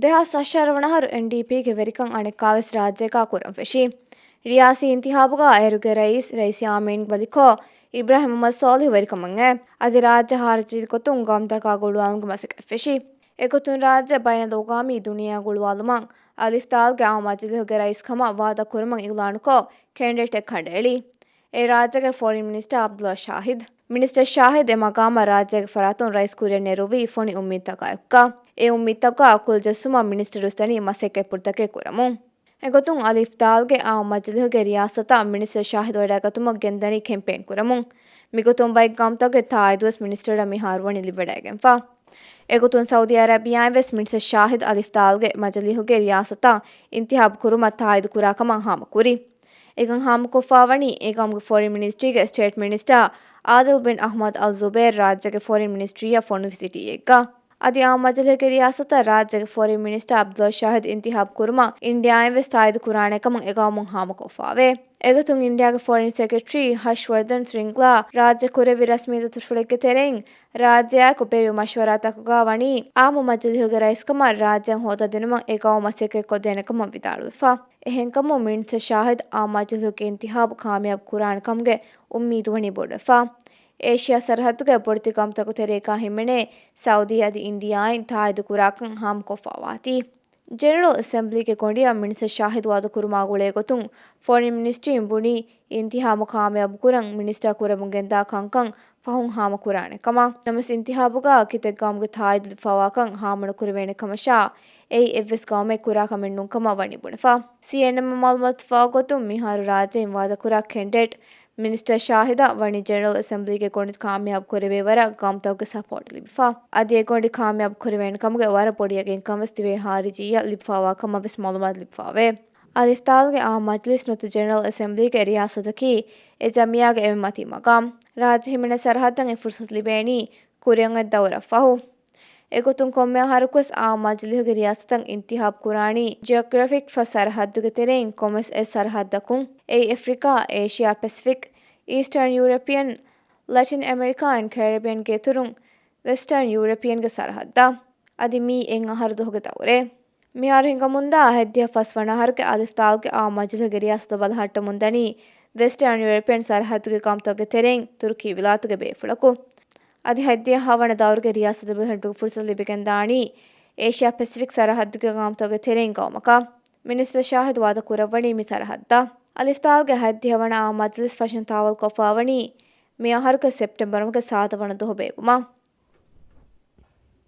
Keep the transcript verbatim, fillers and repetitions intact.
ދެހާސް އަށާރަ ވަނަ އަހަރު އެންޑީޕީގެ ވެރިކަން އަނެއްކާވެސް ރާއްޖޭގާ ކުރަން ފެށީ. ރިޔާސީ އިންތިހާބުގާ އޭރުގެ ރައީސް، ރައީސް ޔާމީން ބަލިކޯ އިބްރާހިމް މުހައްމަދު ސޯލިހު ވެރިކަމަށް އައި. އަދި ރާއްޖެ ހާރިޖީ ގޮތުން ގައުމުތަކާ ގުޅުވާލުމުގެ މަސައްކަތް ފެށީ. އެގޮތުން ރާއްޖެ ބައިނަލްއަގުވާމީ ދުނިޔެއާ ގުޅުވާލުމަށް އަލިފް ދާލްގެ އާއްމު މަޖިލީހުގެ ރައީސް ކަމަށް ވާދަ ކުރުމަށް އިއުލާނުކޮށް ކެންޑިޑޭޓެއް ކަނޑައެޅީ. އެ ރާއްޖޭގެ ފޮރިން މިނިސްޓަރ އަބްދުﷲ ޝާހިދު. މިނިސްޓަރ ޝާހިދު އެ މަގާމަށް ރާއްޖޭގެ ފަރާތުން ރައީސް ކުރިއަށް ނެރުއްވީ ފޮނި އުއްމީދުތަކާ އެކުގަ. އެ އުއްމީދުތަކުގަ އަކުލު ޖެއްސުމަށް މިނިސްޓަރު އިސްދަނީ މަސައްކަތް ޕުރިތަކެއް ކުރަމުން. އެގޮތުން އަލިފް ދާލްގެ އާއްމު މަޖިލީހުގެ ރިޔާސަތަށް މިނިސްޓަރ ޝާހިދު ވަޑައިގަތުމަށް ގެންދަނީ ކެމްޕޭން ކުރަމުން. މިގޮތުން ބައެއް ގައުމުތަކުގެ ތާއީދުވެސް މިނިސްޓަރަށް މިހާރު ވަނީ ލިބިވަޑައިގެންފަ. އެގޮތުން ސައުދީ އަރަބިޔާއިން ވެސް މިނިސްޓަރ ޝާހިދު އަލިފް ދާލްގެ މަޖިލީހުގެ ރިޔާސަތަށް އިންތިހާބު ކުރުމަށް ތާއީދު ކުރާ ކަމަށް ހާމަކުރި. އެކަން ހާމަކޮށްފާވަނީ އެ ގައުމުގެ ފޮރިން މިނިސްޓްރީގެ އެސްޓޭޓް މިނިސްޓަރ އާދިލް ބިން އަޙްމަދު އަލް ޒުބޭރު ރާއްޖޭގެ ފޮރިން މިނިސްޓްރީއަށް ފޮނުވި ސިޓީއެއްގަ. އަދި އާއްމު މަޖިލީހުގެ ރިޔާސަތަށް ރާއްޖޭގެ ފޮރިން މިނިސްޓަރ އަބްދުﷲ ޝާހިދު އިންތިހާބު ކުރުމަށް އިންޑިޔާއިން ވެސް ތާއީދު ކުރާނެ ކަމަށް އެ ގައުމުން ހާމަކޮށްފާވޭ. އެގޮތުން އިންޑިޔާގެ ފޮރިން ސެކްރެޓަރީ ހަޝްވަރްދަން ސްރިންގްލާ ރާއްޖެ ކުރެއްވި ރަސްމީ ދަތުރުފުޅެއްގެ ތެރެއިން ރާއްޖެއާއެކު ބޭއްވި މަޝްވަރާތަކުގާ ވަނީ އާއްމު މަޖިލީހުގެ ރައީސްކަމަށް ރާއްޖެއަށް ހޯދާދިނުމަށް އެ ގައުމު މަސައްކަތްކޮށްދޭނެ ކަމަށް ވިދާޅުވެފަ. އެހެންކަމުން މިނިސްޓަރ ޝާހިދު އާއްމު މަޖިލީހުގެ އިންތިހާބު ކާމިޔާބު ކުރާނެ ކަމުގެ އުއްމީދު ވަނީ ބޮޑުވެފަ. އޭޝިޔާ ސަރަހައްދުގެ ބޮޑެތި ގައުމުތަކު ތެރޭގާ ހިމެނޭ ސައުދީ އަދި އިންޑިޔާއިން ތާއީދު ކުރާކަން ހާމަކޮށްފާވާތީ. ޖެނެރަލް އެސެމްބްލީގެ ގޮނޑިއަށް މިނިސްޓަރ ޝާހިދު ވާދަކުރުމާ ގުޅޭގޮތުން ފޮރިން މިނިސްޓްރީން ބުނީ އިންތިހާބު ކާމިޔާބުކުރަން މިނިސްޓަރ ކުރަމުން ގެންދާ ކަންކަން ފަހުން ހާމަކުރާނެ ކަމަށް. ނަމަވެސް އިންތިހާބުގަ ކިތައް ގައުމުގެ ތާއީދު ލިބިފާވާކަން ހާމަނުކުރެވޭނެ ކަމަށާ އެއީ އެއްވެސް ގައުމެއް ކުރާ ކަމެއް ނޫން ކަމަށް ވަނީ ބުނެފަ. ސީއެންއެމް މައުލޫމާތު ފާ ގޮތުން މިހާރު ރާއްޖެއިން ވާދަކުރާ ކެންޑިޑޭޓް މިނިސްޓަރ ޝާހިދަށް ވަނީ ޖެނެރަލް އެސެމްބްލީގެ ގޮނޑި ކާމިޔާބު ކުރެވޭ ވަރަށް ގައުމުތަކުގެ ސަޕޯޓް ލިބިފަ. އަދި އެ ގޮނޑި ކާމިޔާބު ކުރެވޭނެ ކަމުގެ ވަރަށް ބޮޑު ޔަގީންކަން ވެސް ދިވެހި ހާރިޖީއަށް ލިބިފާވާ ކަމަށް ވެސް މައުލޫމާތު ލިބިފާވޭ. އަލިފް ދާލްގެ އާއްމު މަޖިލިސް ނުވަތަ ޖެނެރަލް އެސެމްބްލީގެ ރިޔާސަތަކީ އެ ޖަމިއްޔާގެ އެންމެ މަތީ މަގާމް. ރާއްޖެ ހިމެނޭ ސަރަހައްދަށް އެ ފުރުސަތު ލިބޭނީ ކުރިއަށް އޮތް ދައުރަށް ފަހު. އެގޮތުން ކޮންމެ އަހަރަކުވެސް އާއްމު މަޖިލީހުގެ ރިޔާސަތަށް އިންތިހާބު ކުރާނީ ޖިއޮގްރަފިކް ފަސް ސަރަހައްދުގެ ތެރެއިން ކޮމެސް އެ ސަރަހައްދަކުން. އެއީ އެފްރިކާ، އޭޝިޔާ ޕެސިފިކް، އީސްޓަރން ޔޫރަޕިއަން، ލެޓިން އެމެރިކާ އެންޑް ކެރިބިއަންގެ އިތުރުން ވެސްޓަރން ޔޫރަޕިއަންގެ ސަރަހައްދަށް. އަދި މީ އެއް އަހަރު ދުވަހުގެ ދައުރެއް. މިހާރު ހިނގަމުންދާ ހަތްދިހަ ފަސް ވަނަ އަހަރުގެ އަލިފް ދާލްގެ އާއްމު މަޖިލީހުގެ ރިޔާސަތު ބަލަހައްޓަމުން ދަނީ ވެސްޓަރން ޔޫރަޕިއަން ސަރަހައްދުގެ ގައުމުތަކުގެ ތެރެއިން ތުރުކީ ވިލާތުގެ ބޭފުޅަކު. އަދި ހަތްދިހަ ހަ ވަނަ ދައުރުގެ ރިޔާސަތު ބަލަހައްޓުމުގެ ފުރުސަތު ލިބިގެންދާނީ އޭޝިޔާ ޕެސިފިކް ސަރަހައްދުގެ ގައުމުތަކުގެ ތެރެއިން ގައުމަކަށް. މިނިސްޓަރ ޝާހިދު ވާދަ ކުރައްވަނީ މި ސަރަހައްދަށް. އަލިފް ދާލްގެ ހަތްދިހަ ވަނަ އާއްމު މަޖިލިސް ފަށަން ތާވަލް ކޮށްފާވަނީ މި އަހަރުގެ ސެޕްޓެމްބަރު މަހުގެ ސާދަ ވަނަ ދުވަހު ބޭއްވުމަށް.